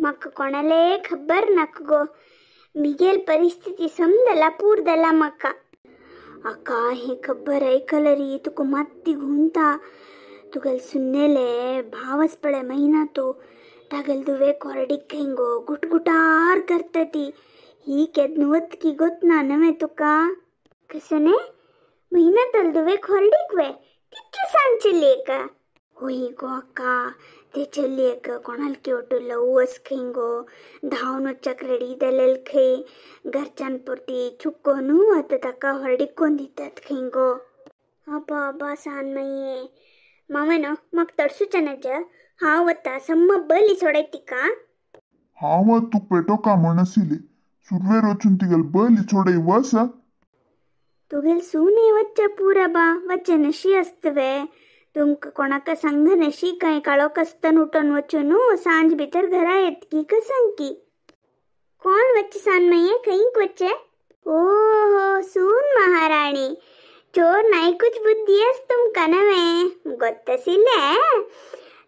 म्हाका कोणाले खबर नाका गो, मिगेल परिस्थिती समजला पूरदला म्हाका. अक्का हे खबर ऐकलरी तुका मात्ती घुंता. तुगेल सुन्नेले भावस पळे महिना तो तागेल दुवे कोरडीक खंय गो गुटगुटार करता ती. ही केदनुवत की गोत ना नवे तुका कसने महिना तल दुवे खोरडीक वे तितले सांगचेली एका. होय गो अक्का, ते चलयेक कोणाल केवटो लव अस खंय गो, धांवन वच्चाक रेडी जालेल खंय, घरच्यान पुरती चुको न्हू आतां ताका हळडीक कोन दितात खंय गो. आबा आबा सान माये मामा न्हू म्हाका तडसूचें नज, हांव वता सम्म बली सोडय तिका. हांव तुका पेटोवका म्हण आशिल्ली, सुरवेर वचून तिगेल बली सोडय वस. तुगेल सून वच्चे पुरा बा, वच्चे नशी आसतवे तुमकां कोणाक सांगनशी कांय काळोख आसतना उठोन वचून न्हू सांज भितर घरा येतकी कसंकी. कोण वच्चे सान माये, खंयक वच्चे? ओहो सून महाराणी, चोर नायकूच बुद्धी आस तुमकां नवें गोत्ताशिल्लें.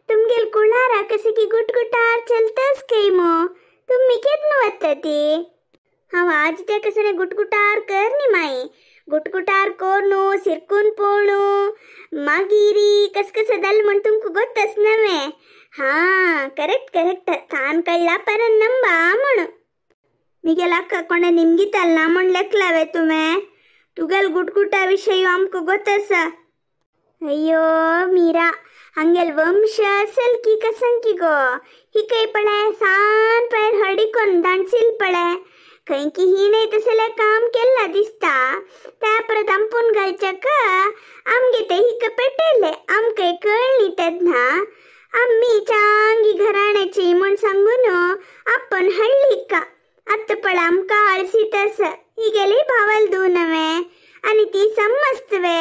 तुमगेल कुळारा कशें की गुटगुटार चलतास खंय मो, तुमी केन्ना वता ती? हांव आज ते कशें गुटगुटार कर न्ही माई, गुटगुटार कोरनू सिरकून पोणू मागीर कस कसं जालें म्हण तुमकां गोत्तास नवें. हां करेक्ट करेक्ट, तान कळ्ळा परत नंबा म्हणून. मिगेल अक्का कोणें निमगिताल ना म्हण लेखलावे तुवें? तुगेल गुटगुटा विशय आमकां गोत आसा. अय्यो मीरा, हांगेल वंश असल की कसंकी गो, हिकय पळय सान पायर हळडीकोन दांडसील पळय, खंय की हिणें तसलें काम केल्लां दिसता. त्या परत आमपून घालच्याक आमगे ते हिका पेटयलें, आमकां कळ्ळी तेन्ना आमी चांगी घराण्याची म्हण सांगून आपण हाडली हिका. आतां पळय आमकां आळसीत आसा, हिगेली भावाल दू नवें आनी ती समजतवे.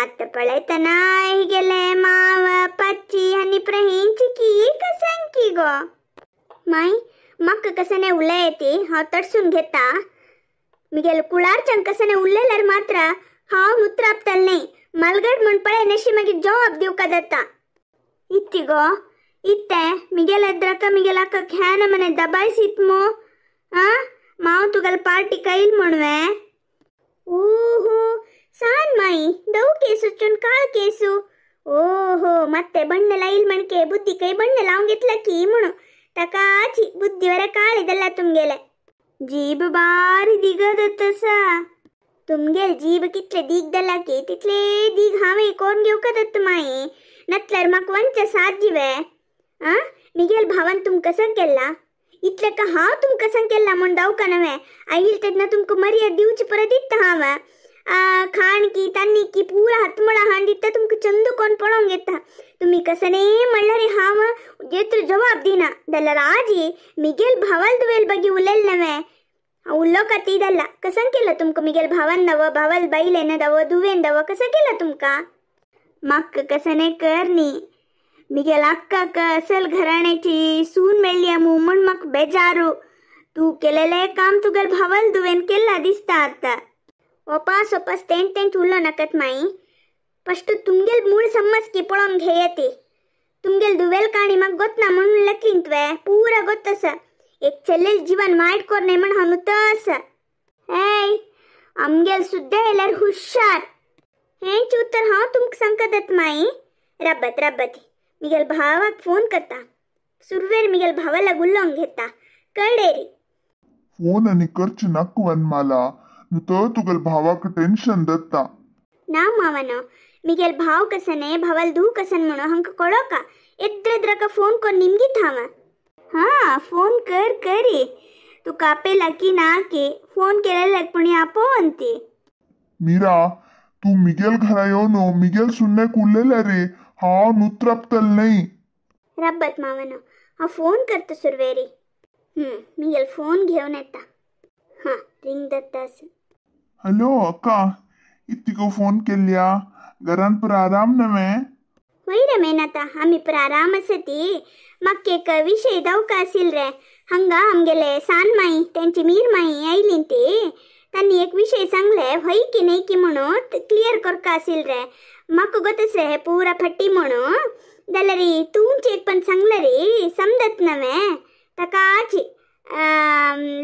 आतां पळयतना हिगेले माव पाची आनी प्रहेंची की कसंकी गो. माय म्हाका कसने उलय ती हांव तडसून घेता. मिगेल कुळारच्यान कसने उलयल्यार मात्र हांव नुत्रापतल न्हय, मालगड म्हण पळय नशी मागीर जवाब दिवका जाता. इत्ती गो इत्ते मिगेल एद्राका मिगेल अक्का ख्यान मने दबायसीत मो. आ माव तुगेल पार्टी कैल म्हणवे? ओहो सान माई, दव केसू चून काळ केसू. ओहो ಮತ್ತೆ ಬಣ್ಣ ಲೈಲ್ ಮणके बुद्धी ಕೈ ಬಣ್ಣ लावून घेतला की म्हणून ताकाची बुद्धीवर काळ ಇದಲ್ಲ तुमगेले. जीभ बारी दिगत तसा तुमगेल जीभ कितले दीग दला की तितले दीग हांवें कोण घेवका दत्त माई, नतल्यार म्हाका वंच साथ जिवे. आ मिगेल भावान तुमकां कसं केला इतलें का हांव तुमकां कसं केला म्हूण दावका नवें आईल तेन्ना तुमकां मर्याद दिवची परत दिता हांव. खाण की तान्नी की पुरा हातमळा हाण दिता तुमकां चंद कोण पळोवंक येता. तुमी कसने म्हणल्यार हांव जेत्र जवाब दिना जाल्यार आजी मिगेल भावाल दुवेल बगी उलयल नवें उल्लो का ती जाल्ला कसं केलं तुमकां मिगेल भावान दव भावाल बायलेन दव दुवेन दव कसं केलं तुमकां? म्हाका कसने कर न्ही, मिगेल अक्काक असल घराण्याची सून मेळ्ळी मू म्हण म्हाका बेजारू. तूं केलेलें काम तुगेल भावाल दुवेन केल्ला दिसता आतां. ओपास ओपास तेंच तेंच उलो नाकात माई, फस्ट तुमगेल मूळ समज की पळोवन घेया ती. तुमगेल दुवेल काणी म्हाका गोत ना म्हणून लेखलीन तुवें पुरा गोत आसा. एक चल्लेल जीवन वायट कोरनाय म्हण हांव नुतो आसा. ऐ आमगेल सुद्दां येयल्यार हुशार. हेंच उत्तर हांव तुमकां सांगतात माई. राबत राबत मिगेल भावाक फोन करता, सुरवेर मिगेल भावाला उलोवंक घेता कळ्ळें री. फोन आनी करचे नाका वनमाला, नुतो तुगेल भावाक टेन्शन दत्ता. ना मावनो, मिगेल भाव कसने भावाल दू कसन म्हणून हांकां कळोका एद्रेद्रका फोन कोन निमगीत हांव. हां फोन कर करी, तुका आपयला की ना की फोन केलेल्याक पूण आपोवन ती. मीरा तूं मिगेल घरा येवन मिगेल सुन्नेक उलयल्या रे, हांव नुत्रापतल न्हय. राबत मावनो, हांव फोन करता सुरवेरी. मिगेल फोन घेवन येता. हां रिंग जाता आसा. हॅलो अक्का, इत्तिको फोन केल्ल्या घरान पुरा आराम नवें? वय रे मेनाता, आमी पुरा आराम आसा ती. म्हाका एक विशय दावका आशिल्लो रे. हांगा आमगेले सान माई तेंची मीर माई आयली ती, तांणी एक विशय सांगले हय की न्हय की म्हणून क्लियर करका आशिल्लो रे. म्हाका गोत रे हे पुरा फटी म्हणून जाल्यार तुमचें एक पण सांगलें रे समजत नवें. ताकाची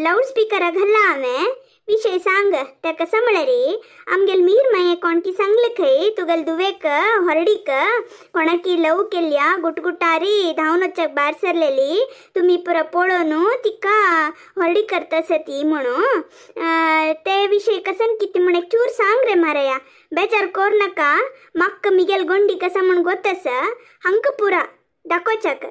लावड स्पीकरा घाल्ला हांवें. विशय सांग ताका समळरी आमगेल मीर माये कोणकी सांगले खंय तुगेल दुवेक हरडीक कोणाकी लव केल्या गुटगुटारी धांवन वचक भायर सरलेली तुमी पुरो पळोवन तिका हरडी करता ती म्हणून ते विशय कसन कितें म्हण एक चूर सांग रे मारया. बेजार कोर नाका म्हाका मिगेल गोंडी कसा म्हण गोत आसा हांकां पुरा दाखोवच्याक.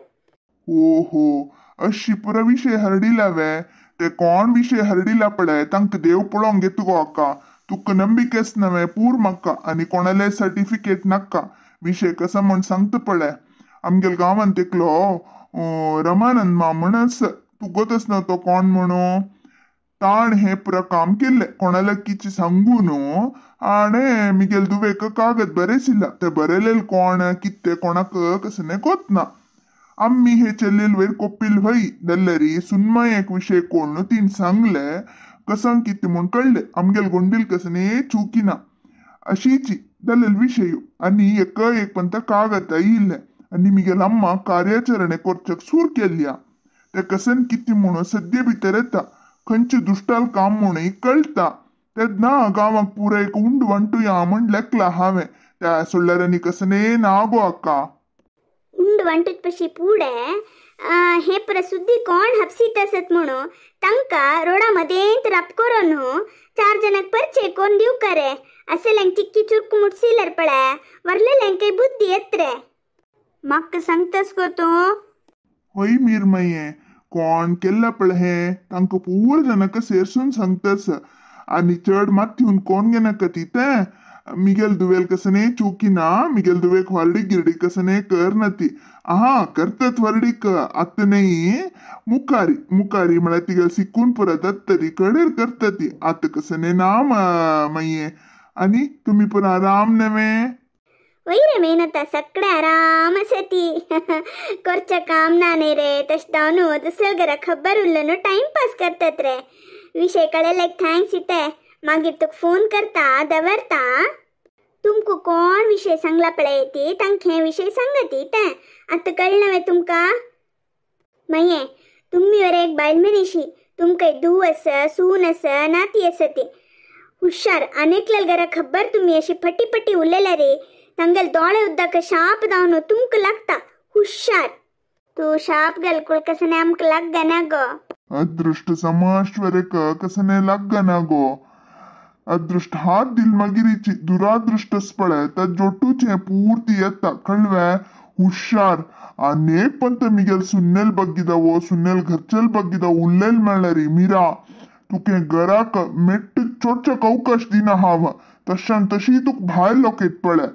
हो हो अशी पुरा विशय हरडिला वे. ते कोण विशय हरडिला पळय तांकां देव पळोवंक घेत गो अक्का. तुका नंबिकेच नवे पूर म्हाका आनी कोणाले सर्टिफिकेट नाका. विशय कसा म्हण सांगता पळय. आमगेल गांवांत एकलो रमानंद माम म्हण आसा. तूं गोतच ना तो कोण म्हणू. ताण हें पुरा काम केल्लें कोणाला कितें सांगू न्हू आणे मिगेल दुवेक कागद बरेसिल्ला. ते बरयलेले कोण कितें कोणाक कसने गोत ना. आम्ही हे चेल्लेल वयर कोप्पील व्हय दल्लरी सुनमय एक विशय कोण तीन सांगले कसां कितें म्हूण कळ्ळे. आमगेल गोंडील कसने चुकी ना अशीची दल्लेल विशय आनी एक एक पंत कागद आयिल्लें आनी मिगेल अम्मा कार्याचरणे कोरचक सूर केल्ल्या. ते कसन कितें म्हणून सद्य भितर येता खंयचे दुश्टाल काम म्हणून कळटा. तेन्ना गांवाक पुरा एक उंड वंटुया म्हण लेखला हांवें. त्या सोडल्यार कसने ना गो अक्का. उंड वांटूत पशी पुढे हे प्रसुद्धी कोण हपसीत असत म्हणून तांकां रोडा मदेंत राप करून चार जणांक परिचय कोण दिव करे असलेंक चिक्की चुरक मुटसिलर पळय वरलेल्यांक बुद्धी येत रे. म्हाका सांगतास गो तूं? हय मीरमये कोण केल्ला पळय हें तांकां पूर जाणांक सेरसून सांगतास आनी चड मात कोण घेनाका ती तें. मिगेल दुवेल कसने चुकी ना. मिगेल दुवेक व्हरडीक गिरडीक कसने कर ना ती. आहा करतात व्हरडीक आतां न्ही मुखारी मुखारी म्हळ्यार तिगेल सिकून पुरा जातरी कडेर करता ती. आतां कसने ना मागीर. आनी तुमी पुरा आराम नवे? वय रे मेहनता सगळे आराम आसा ती. करच्या काम ना न्ही रे तशें जावन दुसऱ्या घरा खबर उरलो न्हू टायमपास करतात रे. विशय कळ्ळेल्याक thanks इते. मागीर तुका फोन करता दवरता. तुमकां कोण विशय सांगला पळय ती तांकां हे विशय सांगती तें आतां कळ्ळें वे तुमकां? मागीर तुमी वर एक बायल मनीशी तुमकां धूव आसा सून आसा नाती आसा ती हुशार आनेकल्या घरा खबर तुमी अशी फटी फटी उलयल्या रे तांगेले दोळे उदक शाप जावन तुमकां लागता. हुशार तूं शाप घाल कसने आमकां लागना गो. अदृष्ट समाश्वरक कसने लागना गो. अदृष्ट हात दिल मागीरीची दुरादृष्टच पळय तर जोटूचे पूर्ती येता कळवे. हुशार अनेक पंत मिगेल सुन्नेल बग्गिदावो सुन्नेल घरचेल बग्गिदाव उल्लेल मेळ्ळरी मीरा तुके घराक मेट्ट चोडचो अवकाश दिना हांव तशान तशी तुका भायर लोकेत पळय.